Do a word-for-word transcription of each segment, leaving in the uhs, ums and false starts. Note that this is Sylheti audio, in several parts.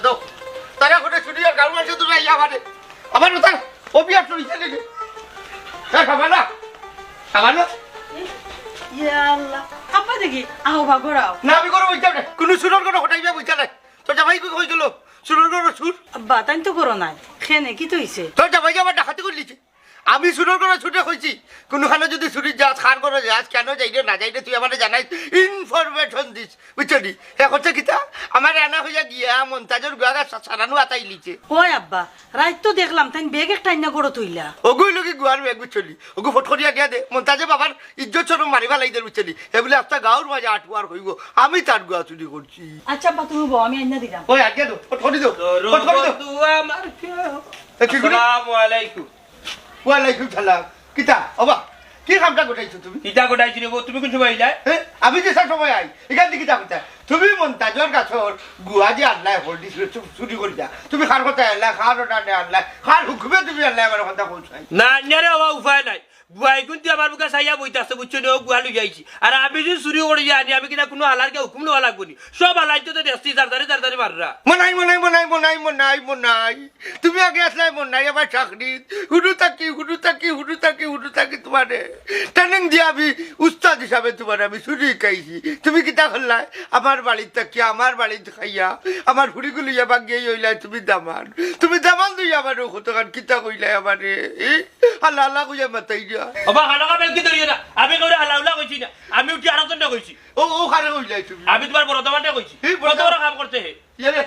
তো তারা ঘরে ছুটি আর গাঁওর মানুষে দূরে আইয়া আমারে, আমার ওটা অভ্যাস রইছে নাকি? হ্যাঁ, খাবা না? খাবা না? ইয়া আল্লাহ, আব্বা দেখি, আহো বা ঘোরাও। না, আমি ঘরো বইতাম না। কোনো চুরর ঘরো হটাইবা বইতা নাই। তোর জামাই কই, কই গেল? চুরর ঘরো চুর। আব্বা, তাই তো করো নাই। খেনে কি তো হইছে? তোর জামাই আমার ডাকাতি করলিছে। আমি চুরর ঘরো চুরে কইছি, কোনোখানো যদি চুরি যাস, কার ঘরো যাস, কেন যাই রে, না যাই রে, তুই আমারে জানাইস, information দিস, বুঝছো নি? হে করছে কিতা? আমারে আনা হইয়া গিয়া মন্তাজর গুয়া গাছ সারানো আতাইলিছে। ওই আব্বা, রাইত তো দেখলাম, তাইন ব্যাগ একটা আইনা ঘরো থইলা। ওগুই লগি গুয়ার ব্যাগ, বুঝছো নি? ওগু ফট করিয়া দিয়া দে, মন্তাজে বাবার ইজ্জত শরম মারি ফালাই দের, বুঝছো নি? হে বুলে আস্তা গাঁওর মাঝে আটুয়ার হইব, আমি তার গুয়া চুরি করছি। আচ্ছা আব্বা, তুমি বও, আমি আইনা দিলাম। ওই আগে দো, ফট করি দো, তোর ফট করি দো। বন্ধু আমার কেউ। এ, কি করে? আসসালামু আলাইকুম। ওয়ালাইকুম সালাম। কিতা? ওবা, কি কামটা ঘটাইছো তুমি? কিতা ঘটাইছি রে বউ, তুমি কোন সময় আইলায়? এ, আমি যে সব সময় আই, এখান থেকে কিতা কিতা? তুমি মন্তাজর গাছর গুয়া যে আনলায়, হলদি চুরি, চুরি করিয়া। তুমি কার কথা আনলায়, কার অর্ডারে আনলায়, কার হুকুমে তুমি আনলায়, আমার কথা কইছো? না, না রে বাবা, উপায় নাই। গুয়াই কিন্তু আমার মুখে চাইয়া বইতে আছে, বুঝছো নি? ও গুয়া লইয়া আইছি। আর আমি যদি চুরি করিয়া আনি, আমি কিনা কোনো হালারকে হুকুম লওয়া লাগবো নি? সব হালাই তো দেখছি, জারজারি জারজারি মাররা। মনাই, মনাই, মনাই, মনাই, মনাই, মনাই। তুমি আগে আসলাই মনাই, আবার চাকরি। হুরু থাকি, হুরু থাকি, হুরু থাকি, হুরু থাকি তোমারে ট্রেনিং দিয়া আমি উস্তাদ হিসাবে তোমারে আমি চুরি শিখাইছি। তুমি কিতা করলায়? আমার বাড়িত থাকি, আমার বাড়িত খাইয়া, আমার ফুড়িগুলো ইয়া বাগিয়ে হইলায় তুমি দামান। তুমি দামান দুই আমার কতখান কিতা কইলায় আমারে? এ? হালা হালা কইয়া মাতাই দিয়া। বাবা, হালা হালা বেলকি ধরিও না। আমি কেউরে হালা হুলা কইছি না। আমি উঠি আরো জনরে কইছি। ও, ও কারে কইলাই তুমি? আমি তোমার বড় দামানরে কইছি। এই বড় কত বড় দামান। কাম করছে হে? ইয়ে রে।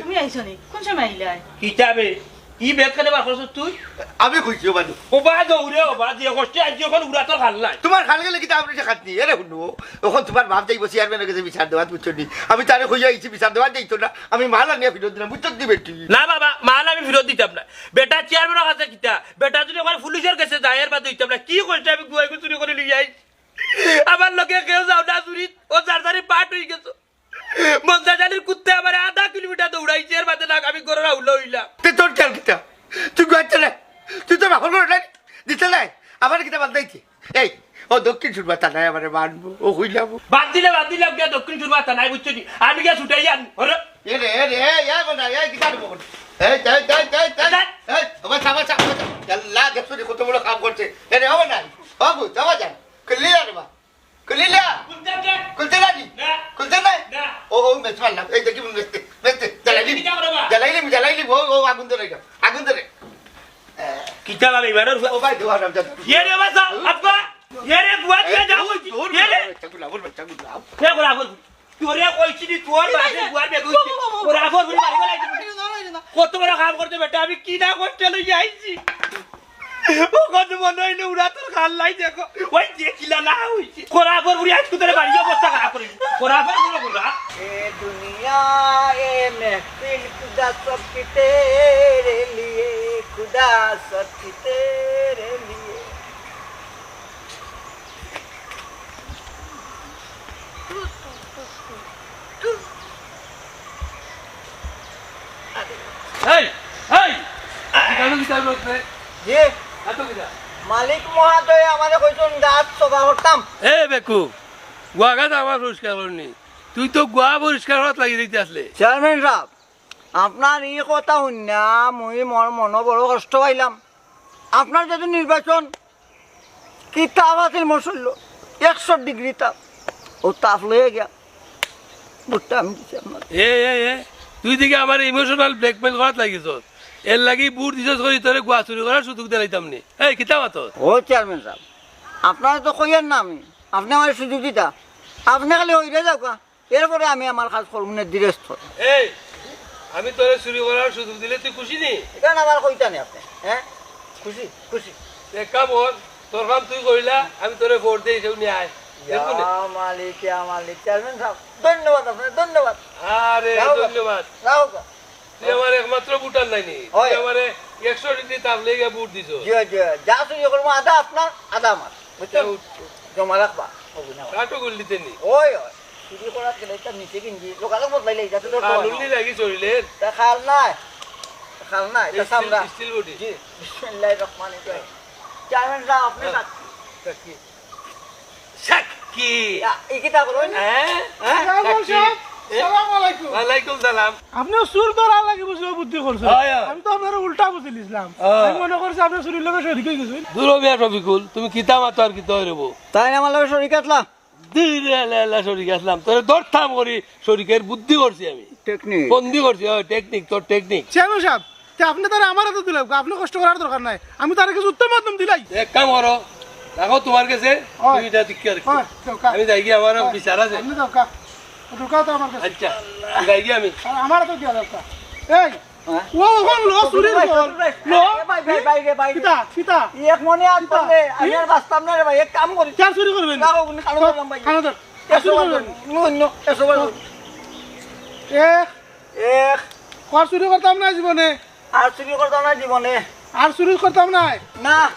তুমি আইছো নি? কোন সময় আইলায়? কিতাবে? ই বেগ কেনে বার করছস তুই? আমি কইছি, ও বাদু। ও বাদ, ওরে, ও বাদ, যে কষ্টে আইছি, এখন উড়া তোর খাল নাই। তোমার খাল গেলে কিতা আপনি খাত নি? এরে হুনো, এখন তোমার বাপ যাইবো চেয়ারম্যানের কাছে বিচার দেওয়াত, বুঝছো নি? আমি তারে কইয়া আইছি বিচার দেওয়াত যাইতো না। আমি মাল আনিয়া ফিরত দিলাম, বুঝছো নি বেটি? না বাবা, মাল আমি ফিরত দিতাম না। বেটা চেয়ারম্যানের কাছে কিতা? বেটা যদি আমার পুলিশের কাছে যায়, এর বাদে দিতাম না। কি কইছে আমি গুয়াই চুরি করি লইয়া আইছি? আমার লগে কেউ যাও না চুরিত, ও জারজারি পাট হই গেছো। মন্তাজ আলীর কুত্তে আমারে আধা কিলোমিটার দৌড়াইছে, এর বাদে না আমি ঘরর আউলা হইলাম। তে তোর খেয়াল কিতা? তুই গুয়াই চলে, তুই তোর বাপর ঘরো নাই, দিতে নাই, আমার কিতা বাদ দিতে? এই, ও দক্ষিণ সুরমা থানায় আমারে মারবো, ও হইলাম। বাদ দিলে, বাদ দিলে, গিয়া দক্ষিণ সুরমা থানায়, বুঝছো নি? আমি গিয়া ছুটাই আন, ওরে। এ রে, এ রে, এই, এই, বন্ধা, এই, কিতা রে বন্ধা? এই, এই, এই, এই, এই, এই, ও বাচ্চা, বাচ্চা, বাচ্চা। আল্লাহ, দেখছো নি কত বড় কাম করছে? এ রে, ও বন্ধা, ও বুঝ, ও বাচ্চা, খুললি না রে বা? খুললি না? খুলতে দে। খুলতে না নি? না। খুলতে নাই? না। ও, ও, মেচ মারলাম। এই দেখি, মেচতে, মেচতে। জ্বালাইলি? কিতা করো বা? জ্বালাইলি, জ্বালাইলি, ও, ও, আগুন ধরে গেল, আগুন ধরে। কিতা ভাবে এবার? ও ভাই, দোয়া নাম জানো। এ রে বাবা, আব্বা। এ রে, বুয়া দিয়ে এই, যাও। দূর, দূর, এ রে। বাচ্চা গুলা, ওর বাচ্চা গুলা। এ গোরা, গোরা। তোরে কইছি নি, তোর বাপে বুয়ার বেগুন। ও, ও, ও, ও। ওরা আফর ঘুরি মারিব লাগছে। না, না, না, না। কত বড় কাম করতে বেটা, আমি কি না করতে লই আইছি। ও কত মনে হইলো উড়া তোর খাল লাই দেখো। ওই যে কিলা না হইছে। করা আফর ঘুরি আজকে তোরে বাড়ি অবস্থা খারাপ করে। করা আফর ঘুরো ঘুরা। এ দুনিয়া, এ মেহফিল, খুদা সব কি তেরে লিয়ে, খুদা সব কি তেরে লিয়ে। এই, এই, কিতা কিতা করতে? জি। এত কিতা? মালিক মহোদয় আমারে কইছইন গাছ সফা করতাম। এ বেকু, গুয়া গাছ আমার পরিষ্কার করনি। তুই তো গুয়া পরিষ্কার করাত লাগি দিতে আসলে। চেয়ারম্যান সাব, আপনার ই কথা হুনিয়া মুই মোর মনো বড় কষ্ট পাইলাম। আপনার যদি নির্বাচন, কি তাপ আছিল মোর শরীরো, একশো ডিগ্রি তাপ। ও তাপ লইয়া গিয়া ভোটটা আমি দিছি আপনার। এ, এ, এ, তুই দেখি আমার emotional blackmail করাত লাগিছস। এর লাগি ভোট দিছস করি তোরে গুয়া চুরি করার সুযোগ দিলাইতাম নি। এই, কিতা মাতস? ও চেয়ারম্যান সাব, আপনারে তো কইয়ার না আমি, আপনে আমারে সুযোগ দিতা, আপনে খালি হইরে যাউক্কা। এরপরে আমি আমার কাজ করমু নে ধীরস্থ। এই, আমি তোরে চুরি করার সুযোগ দিলে তুই খুশি নি? ইখান আবার কইতা নি আপনে, হ্যাঁ? খুশি, খুশি। এক কাম কর, তোর কাম তুই করিলা, আমি তোরে ভোট দেই, কেউ নিয়ে আয়। দেখবো নে? ইয়া মালিক, ইয়া মালিক, চেয়ারম্যান সাব, ধন্যবাদ আপনারে, ধন্যবাদ। আরে, যাও গা, ধন্যবাদ। যাও গা। তুই আমার একমাত্র ভোটার নাইনি? হয়। তুই আমারে একশো ডিগ্রি তাপ লেগে ভোট দিছস। জি, জি, যা চুরি করমু আধা আপনার, আধা আমার। বুঝছইন? উঠ, উঠ। জমা রাখবা। ওগুন আমার। কাটো গুল দিতে নি? ওই, ওই। চুরি করাত গেলে ইটা নিচে কিনবি। লোকালে বদলাইলে ইটা তো তোর কানুন নি লাগি চলিলে? তা খাল নাই। খাল নাই, তা স্টিল, চামড়া। Steel body. জি, বিসমিল্লাহির রহমানির রহিম। চেয়ারম্যান সাব, আপনে হ্যাঁ। সাক্ষী। সাক্ষী। সাক্ষী। ইয়া, ই কিতা করইন? হ্যাঁ? হ্যাঁ? সাক্ষী। সালাম আলাইকুম। ওয়ালাইকুম সালাম। আপনে চুর ধরার লাগি বুঝি বুদ্ধি করছইন? হয়, হয়। আমি তো আপনারে উল্টা বুঝিলিছলাম। হ্যাঁ। আমি মনে করছি আপনে চুরির লগে শরিক অইগেছইন। দুরো মিয়া শফিকুল, তুমি কিতা মাতো আর কিতা অইবো? তাইন আমার লগে শরিক আছলা? দুরো এলা এলা শরিক আছলাম। তোরে ধরতাম করি শরিকের বুদ্ধি করছি আমি। টেকনিক। বন্দি করছি, ওই টেকনিক, তোর টেকনিক। চেয়ারম্যান সাব, তে আপনে তারে আমার আতো দিলাউক্কা, আপনে কষ্ট করার দরকার নাই। আমি তারে কিছু উত্তম মধ্যম দিলাই। এক কাম করো, রাখো তুমার গেছে, হয়। তুমি ইটা ঠিক করো। হয়, দেউক্কা। আমি যাইগি, আমার হয়। বিচার আছে। আপনে দেউক্কা। দেউক্কা তো আমার গেছে। আচ্ছা, যাইগি আমি। আর আমার আতো দিয়া দেউক্কা। এই, হ্যাঁ? ও, ও, লো, চুরির ভাই, ঘর। ভাই, লো। এ ভাই, ভাই, ভাই রে, ভাই রে। কিতা, কিতা? এক মনে আত কিতা? করলে, আমি ই? আর বাঁচতাম না রে ভাই, এক কাম করি। কে চুরি করবেন? রাখো, উনি কালো করলাম ভাই। কানো ধর। কে চুরি করবেন? অন্য, অন্য, এসো ভাই। এক। এক। আর চুরি করতাম না জীবনে। আর চুরি করতাম না জীবনে। আর চুরি করতাম না। না।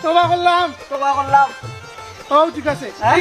তওবা করলাম। তওবা করলাম। ও, ঠিক আছে। হ্যাঁ?